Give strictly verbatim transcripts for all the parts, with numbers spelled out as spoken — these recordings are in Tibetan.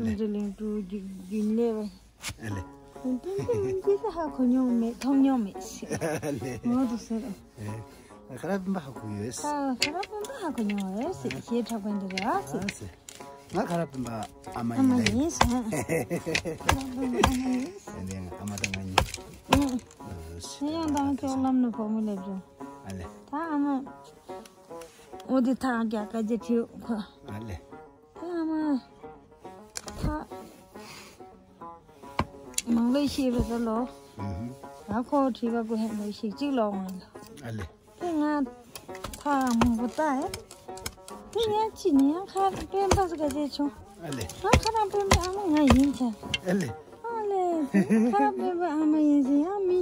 ལེ། འདི་ལིང་ཀྲུའུ་རྒྱུན་ལས་བ། ཨ་ལེ། ཏན་ཏན་ཏན་ཏན་ཧ་གོ་མྱོང་མེད་མཐོང་མྱོང་མེད་ཟེར། ཨ་ལེ། ངོ་དུ་ཟེར། ཨེ། ཁ་ར་སྤེན་པ་ཧ་གོ་ཡོད། ཁ་ཁ་ར་སྤེན་པ་ཧ་གོ་མྱོང་ཡོད་ཟེར། ཞེ་དྲག་པོ་འདི་རེད་ཨ་ཟེར། ཨ་ཟེར། ང་ཁ་ར་སྤེན་པ་ཨ་མ་ཨ་མ་ཡིན་ལེ། ཡིན་ཟེར། ཁ་ར་སྤེན་པ་ཨ་མ་ཡིན་ཟེར། ཨ་ལེ། ཨ་མ་དང་ང་གཉིས། ཨུ། ཨ་ཟེར། ཡང་དང་ཅོག་ལམ་ནས་བུ་མོ་སླེབས་བྱུང་། ཨ་ལེ། ད་ཨ་མ། འོ་དེ་ཐག་རྒྱག་ག་རྒྱ་ཁྲིད་ཁོ། ཨ་ལེ། ཨ་མ། ཐག་མང་ལོས་ཤེས་པ་ད་ལོ། ཨུ་ཧུ། ད་ཁོ་ཁྲིད་ག་གོ་ཧེ་ལོ་ཞིག་གཅིག་ལོ་མང་ལོ། ཨ་ལེ། དེ་ང་ཐག་མང་པོ་ལྟ་ཨེ། དེ་ཡང་ཅི་ནས་ཡང་ཁ་སྤེན་པ་ཟེར་ག་བྱས་བྱུང་། ཨ་ལེ། ང་ཁ་ར་སྤེན་པའི་ཨ་མ་ང་ཡིན་ཚེ། ཨ་ལེ། ཨ་ལེ། དེ་ཁ་ར་སྤེན་པའི་ཨ་མ་ཡིན་ཚེ་ཡང་མི།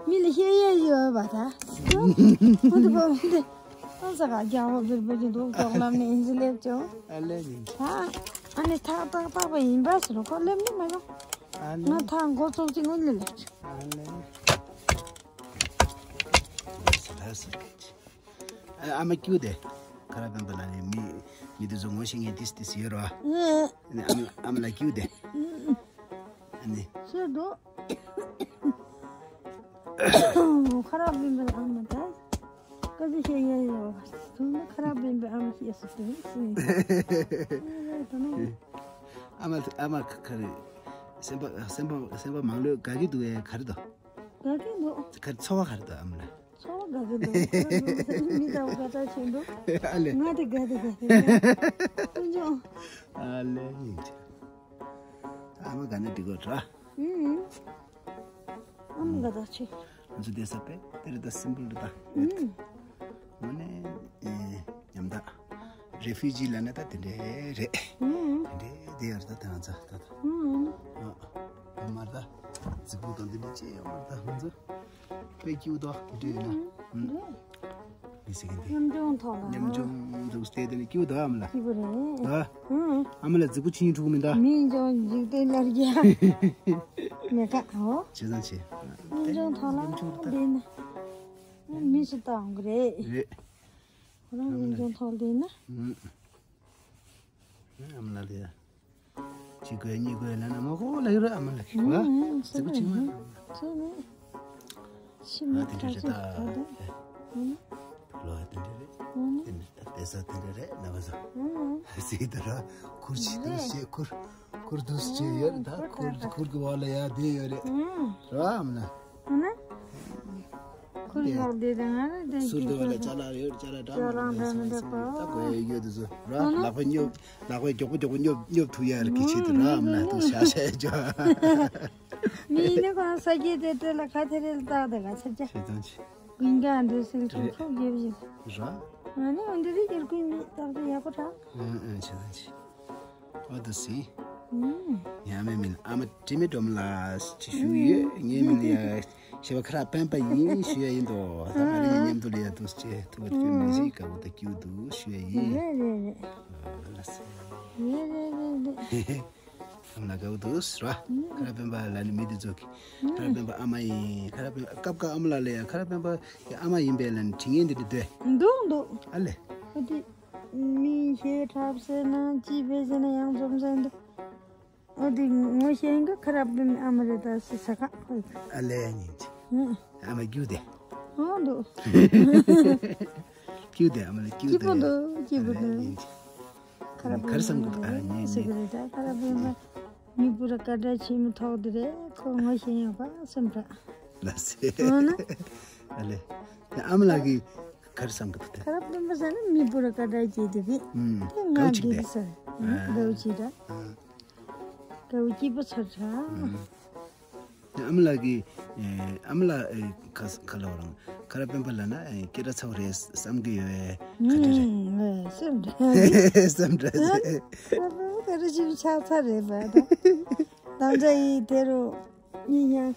མི་ལ་བཤད་ཡས་ཡོད་པ་ད། ཨ་འདི་པོ་འདི། ཨ་ས་ག་རྒྱ་བོ་བིར་བིར་གྱི་འདུག་ཅོག་ལམ་ནས་ཨིན་ཟི་ལེབ་ཅོ། ཨ་ལེ་ཡིན། ད། ཨ་ནི་ཐག་ཏག་ཏག་པ་ཡིན་པ་ཟེར་ཁོ་སླེབས་ནི་མ་ཡོང་། ཨ་ལེ། ང་ཐག་མགོ་ཚོགས་ཅིག་ངོ་ལེ་ལེ། ཨ་ལེ། ཨ་ཨ་མ་སྐྱུག་དེ། ཁ་ར་སྤེན་པ་ལ་ནི་མི་མི་དེ་ཚོ་ངོ་ཤེས་མཁན་ཏིས་ཏིས་ཡོད་ར། ཨ་ནི་ཨ་མ་ཨ་མ་ལ་སྐྱུག་དེ། ཨ་ནི། ཤེས་འགྲོ། ཁ་ར་སྤེན་པའི་ཨ་མ་ད། ཀ་ཅི་ཤེས་ཡ་ཡོད། ཚང་མ་ཁ་ར་སྤེན་པའི་ཨ་མ་ཤེས་སུ་དེ་ཤེས། ཨ་མ་ཨ་མ་ཁ་རེ། སེམས་པ་སེམས་པ་སེམས་པ་མང་ལོས་དགའ་གི་འདུག་ཨེ་ག་རེ་འདུག་དགའ་གི་འདུག་ཁ་རེ་ཚོར་བ་ག་རེ་འདུག་ཨ་མ་ལ། ཚོར་བ་དགའ་གི་འདུག་མི་དང་དགའ་ཚོར་ཆེན་པོ། ཨ་ལེ། ང་དེ་དགའ་དེ་དགའ་དེ་དགའ། ཀུན་སྦྱོང་། ཨ་ལེ། ཨ་མ་དགའ་ན་འགྲིག་གོ་འདྲ། ཨུམ། ཨ་མ་དགའ་ད་ཆེ། ང་ཚོ་བསྡད་ས་དཔེ་དེ་རེད་ད། སིམ་པལ་རེད་ད། ཨུམ། ངོ་ནས་ཨེ་ཉམ་ཐག་རེ་ཕུ་ཇི་ལབ་ན་ད་དེ་འདྲས་རེད། ཨུམ། དེ་འདྲས་དེ་ཡར་ད་དེ་ང་ཚོ་ད་ད། ཨུམ། ཨ་མར་ད་རྫིག་པོ་དང་དེ་འདྲས་ཅེས་ཡོད་མར་ད་ང་ཚོ་དཔེ་སྐྱིད་པོ་འདུག་དེ་འདྲས་ཡོད་ན། ཨུམ། ཨུམ། རེད། མི་ཟེར་གི་འདི། ཉམ་ཆུང་ཐོག་ལ། ཉམ་ཆུང་འདུག་སྟེ་དེ་ནི་སྐྱིད་པོ་འདུག་ཨ་མ་ལ། སྐྱིད་པོ་རེད། ཨ། ཨུམ། ཨ་མ་ལ་རྫིག་པོ་ཕྱིན་འཁྲུག་མི་འདུག་མི་འཇོག་འཇིག་རྟེན་ལ་རྒྱ། མེད་ཀ་ཨོ། བྱས་ཙང་བྱས། ཉམ་ཆུང་ཐོག་ལ་ཉམ་ཆུང་ད། བསྡད་ན། མི་སུ་བཏང་གི་རེད། རེད། ཁོ་རང་ཉམ་ཆུང་ཐོག་བསྡད་ན། ཨུམ། ཨ་མ་ལ་ལས། གཅིག་དགོས་གཉིས་དགོས་ལབ་ན་མ་གོ་ལབ་ཡོད་རེད་ཨ་མ་ལགས་ཀྱིས་ལ། ཨུམ། ཨུམ། རྫིག་པོ་ཅིག་མ། ཚོད་མེད། ཤི་མ་ཨ་དེ་འདྲ་ཐག་རེད་ཆོད་ད། ད་ད། ཨུམ། ལོ་ཨ་དེ་འདྲ་རེད། ཨུམ། དེ་འདྲ་ད་བསྡད་ས་དེ་འདྲ་རེད་ལབ་པ་ས། ཨུམ། ཟིག་ད་ར་ཁུར་ཅིག་ཏུ་བཤད་ཁུར་ཁུར་དུ་བཤད་ཡོད་རེད་ད། ཨུམ། ཁུར་ཁུར་གི་བ་ལ་ཡ་བསྡད་ཡོད་རེད། ཨུམ། ར་ཨ་མ་ལགས། ཨ་ནི། ཁུར་ཡག་དེ་དང་ང་རེ་དེ་ཟུར་དེ་བ་ལ་ཅ་ལག་ཡོད། ཅ་ལག་འདྲ་མི་འདྲ་ད་གོ་ཡ་ཡོད་དེ་ཚོ་ར། ལག་པ་སྙོབ་ལག་པ་མགྱོགས་པོ་མགྱོགས་པོ་སྙོབ་སྙོབ་ཐུབ་ཡ་རེད་གི་ཆེད་དུ་ར། མ་ལ་དུ་ཤ་ཤ་ཡ་ཅོ། མི་ནི་གང་ས་སྐྱེས་དེ་དེ་ལ་ཁ་ཐེ་རེ་ལ་བཏགས་དེ་ག་ཚར་ཅ། ཤེས་དང་ཆེ། ཀུན་དགའ་འདི་སིལ་ཐུབ་ཐུབ་རྒྱབ་བཞིན། ར། ང་ནི་འོན་ཏེ་རི་རྒྱལ་ཀུན་མི་བཏགས་དེ་ཡག་པོ་ར། ཨ་ཨ་ཆེ་དང་ཆེ། ཨོ་དུ་སི། ཨུམ། ངའི་ཨ་མའི་མིང་ཨ་མ་དྲི་མེད་སྒྲོལ་མ་ལགས་ཅེས་ཞུ་ཡོད། ངའི་མིང་ལ་ཡ་ཞེས་པ་ཁ་ར་སྤེན་པ་ཡིན་ཞུ་ཡ་ཡིན་དོ། ད་མ་རེད་མཉམ་དུ་ལ་ཡ་དུ་ཅེ་ཐུ་བ་ཐུ་མི་ཞིག་དགའ་བོ་ད་སྐྱིད་དུ་ཞུ་ཡ་ཡིན། རེད་རེད་རེད། ཨོ་ལ་སི། རེད་རེད་རེད་རེད། ཨ་མ་ལ་དགའ་བོ་འདུག་ཟེར་བ། ཁ་ར་སྤེན་པ་ལ་ནི་མི་འདི་ཚོ་གི། ཁ་ར་སྤེན་པ་ཨ་མ་ཡིན། ཁ་ར་སྤེན་པ་སྐབས་སྐབས་ཨ་མ་ལ་ལ་ཡ་ཁ་ར་སྤེན་པ་གི་ཨ་མ་ཡིན་པས་ལ་ནི་དྲི་ངན་འདི་འདྲ་འདོད། འདུག་འདུག་ཨ་ལེ། ཨ་དེ། མི་ཞེ་འཁྲབ་ཟེར་ན་ཅི་བས་ཟེར་ན་ཡང་འཛོམས་ཟེར་འདུག་ཨ་དེ་ངོ་ཤེས་འགའ་ཁ་ར་སྤེན་པའི་ཨ་མ་རེད་ད་སི་ས་ཁ་ཨོ། ཨ་ལེ་ཉིན་ཅི། ཨ་མ་རྒྱུ་དེ། ཨོ་འདུག་སྐྱིད་དེ་ཨ་མ་ལ་སྐྱིད་སྐྱིད་པོ་དེ། འདུག་སྐྱིད་པོ་ཨ་ལེ་འདུག་ཉིན་ཅི། ཁ་ར་གར་སང་གི་ཨ་ཉེ་ཉེ་ཟེར་གི་རེད་ད། ཁ་ར་སྤེན་པ་མི་བུ་ར་ཀ་འདྲ་ཆེན་མོ་ཐོག་དེ་རེད། ཁོ་ངོ་ཤེས་ཡོད་པ་སེམས་ཁྲ། ལ་སེ། འོ་ན། ཨ་ལེ། ཨ་མ་ལགས་ཀྱི་གར་སང་གི་ད། ཁ་ར་སྤེན་པ་ཟེར་ན་མི་བུ་ར་ཀ་འདྲ་སྐྱེས་དེ་གི། ཨུམ། དེ་ང་གཅིག་དེ་ཟེར། ཨ་གའུ་གཅིག་ར། ཨ་གའུ་སྐྱིད་པོ་ཚར་ཚར། ཨུམ། ཨ་མ་ལགས་ཀྱིས་ཨ་མ་ལགས་ཁ་ཁ་ལོ་རང་ཁ་ར་སྤེན་པ་ལ་ན་སྐད་གྲགས་ཚ་བོ་རེད་བསམ་གྱི་ཡོད་པས་ག་འདྲ་རེད། ཨུམ། སེམས་ཁྲལ། སེམས་ཁྲལ་རེད། ཁ་ར་སྤེན་པ་ག་རེ་ཞིག་ཆགས་ཚར་རེད་པ་ད། དམ་བཅའ་ཡིས་དེ་རུ་གཉིས་ཡང་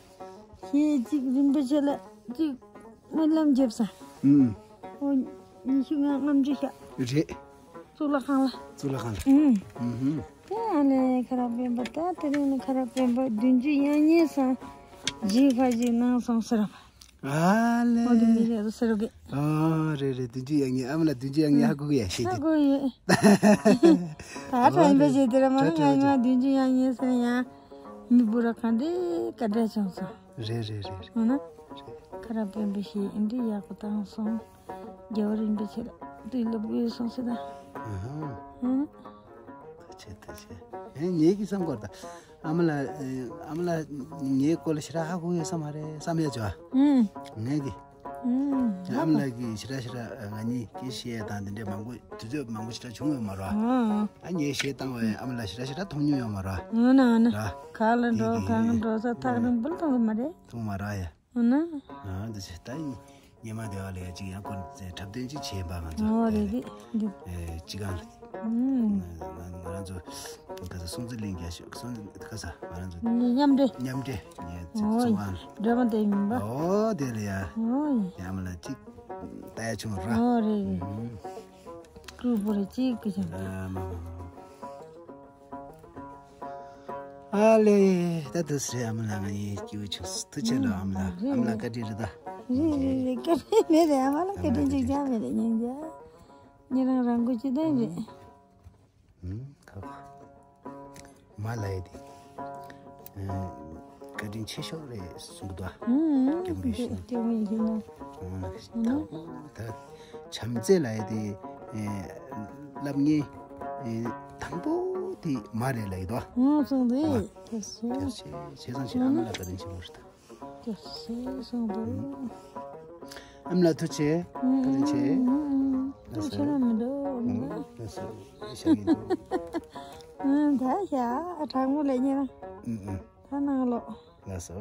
ཞེ་གཅིག་རིན་པོ་ཆེ་ལ་གཅིག་སྨོན་ལམ་རྒྱབ་ས། ཨུམ། ཨོ། ཉི་ཤུ་ལྔ་ལྔ་བཅུ་ཤག་རེད། གཙུག་ལག་ཁང་ལ། གཙུག་ལག་ཁང་ལ། ཨུམ། ཨུམ། དེ་ཨ་ལས་ཁ་ར་སྤེན་པ་ད་དེ་རིང་ནི་ཁ་ར་སྤེན་པ་བདུན་ཅུ་ཡང་ཉེ་སོང་། རྗེས་ཁ་ཅིག་གནང་སོང་ཟེར་བ། ཨ་ལེ། ཨོ་དེ་མི་རེད་ཟེར་གི། ཨ་རེད་རེད། བདུན་ཅུ་ཡག་ཉེས། ཨ་མ་ལགས་བདུན་ཅུ་ཡག་ཉེས་ཧ་གོ་གི་ཡ་ཤེས་ཧ་ཏེ། གོ་ཡོད། ད་ཨ་དྲན་པའི་རེད་རེད། ཞེས་དེ་ར་མ་ན་ང་ཡིན་མ་བདུན་ཅུ་ཡག་ཉེས་ཟེར་ཡང་མི་བུ་ར་ག་འདྲའི་བཀའ་དྲིན་བྱུང་སོང་། རེད་རེད་རེད་རེད། འོ་ན། ཁ་ར་དཔོན་པོ་ཞིག་འདི་ཡག་པོ་བཏང་སོང་། རྒྱལ་བ་རིན་པོ་ཆེ་ལ་དུས་ལ་བུད་སོང་ཟེར་ད། ཨ་ཧ། ཨ། ཐུགས་རྗེ་ཆེ་ཐུགས་རྗེ་ཆེ། ཨེ་ངེད་ཀྱི་བསམ་སྐོར་ད། ཨ་མ་ལགས་ཨ་མ་ལགས་ངའི་སྐོར་ལ་ཞེ་དྲག་ཧ་གོ་ཡོད་ས་མ་རེད་བསམ་ཡ་ཅོ། ཨུམ། ངེད་ཀྱི། ཨུམ། ཨ་མ་ལགས་ཀྱིས་ཞེ་དྲག་ཞེ་དྲག་ང་གཉིས་ཀྱི་བཤད་ཡ་དང་འདི་འདྲའི་མང་པོ་དུས་ཚོད་མང་པོ་ཞེ་དྲག་བྱུང་ཡོད་མ་རེད། ཨ་ཨ། ཨ་ངས་གཞས་བཏང་བས་ཨ་མ་ལགས་ཞེ་དྲག་ཞེ་དྲག་མཐོང་མྱོང་ཡོད་མ་རེད། ཨ་ན་ཨ་ན། ར། ག་ལ་འགྲོ་གང་འགྲོ་ས་ཐག་རིང་པོ་ལ་མཐོང་གི་མ་རེད། མཐོང་མ་རེད་ཡ། འོ་ན། ཨ་འདི་ཚེ་ད་ཡིན། ཉི་མ་བདེ་བ་ལ་ཡ་ཅིག་ཡང་ཁོ་ཚེ་འཁྲབ་སྟོན་ཅིག་བྱས་པ་ང་ཚོ། ཨོ་རེད་རེད་འདི། ཨེ་ཅི་གང་ལ། ཨུམ། ང་ང་རང་ཚོ་ག་ས་སྲོང་བཙན་གླིང་རྒྱལ་ཤོག་སྲོང་བཙན་ག་ས་ང་རང་ཚོ། མཉམ་འབྲེལ། མཉམ་འབྲེལ་ངས་ཚེ་ཨོ་ཚོ་ཨང་། སྒྲོལ་མ་དེ་མིན་པ། ཨོ་དེ་ལ་ཡ། ཨོ་ཡ། ཡ་མ་ལ་ཅིག་ད་ཡ་ཆུང་ར། ཨོ་རེད་རེད། ཨུམ། སྐུ་པོ་རེ་ཅིག་གི་ཅང་། ཨ་མ་མ་མ། ཨ་ལེ། ད་དུ་སེ་ཨ་མ་ལགས་ང་ཡི་སྐྱིད་པོ་བྱུང་། ཐུགས་རྗེ་ཆེ་ལ་ཨ་མ་ལགས། ཨ་མ་ལགས་བཀའ་དྲིན་རེད་ད། རེད་རེད་རེད། བཀའ་དྲིན་མེད་རེད། ཨ་མ་ལགས་བཀའ་དྲིན་གཅིག་ཀྱང་མེད་རེད། སྙིང་རྗེ། ཉེ་རང་རང་མགོ་ཅི་ལྡན་རེད། ཨུམ་ཁ་ཁ། མ་ལགས་དེ། ཨ་བཀའ་དྲིན་ཆེ་ཤོས་རེད་གསུང་གི་འདུག་ཨ། ཨུམ། སྐྱོང་བའི་ཞིང་། སྐྱོང་བའི་ཞིང་ན། ཨུམ། ད་བྱམས་བརྩེ་ལ་ཡ་དེ་ཨེ་སློབ་གཉེར་ཨེ་དང་པོ་དེ་མ་རེད་ལ་ཡི་དོ། ཨོ་སོང་དེ། ཨ་ཁྱེད་སོང་། ཁྱེད་ཆེ་ཆེ་སང་ཆེ་ཨ་མ་ལགས་བཀའ་དྲིན་ཆེན་པོ་རེད་ད། ཁྱེད་སོང་སོང་དེ། ཨ་མ་ལགས་ཐུགས་རྗེ་ཆེ། བཀའ་དྲིན་ཆེ། ཨུམ། ཐུགས་རྗེ་ཆེ་ན་མི་འདུག་ཨ་མ་ལགས། ལགས་སོ། ཤ་གི་འདུག་ཨུམ། ད་ཤ་དྲང་མོ་ལས་ཉེ་རང་། ཨུམ་ཨུམ། ད་ནང་ལོགས། ལགས་སོ།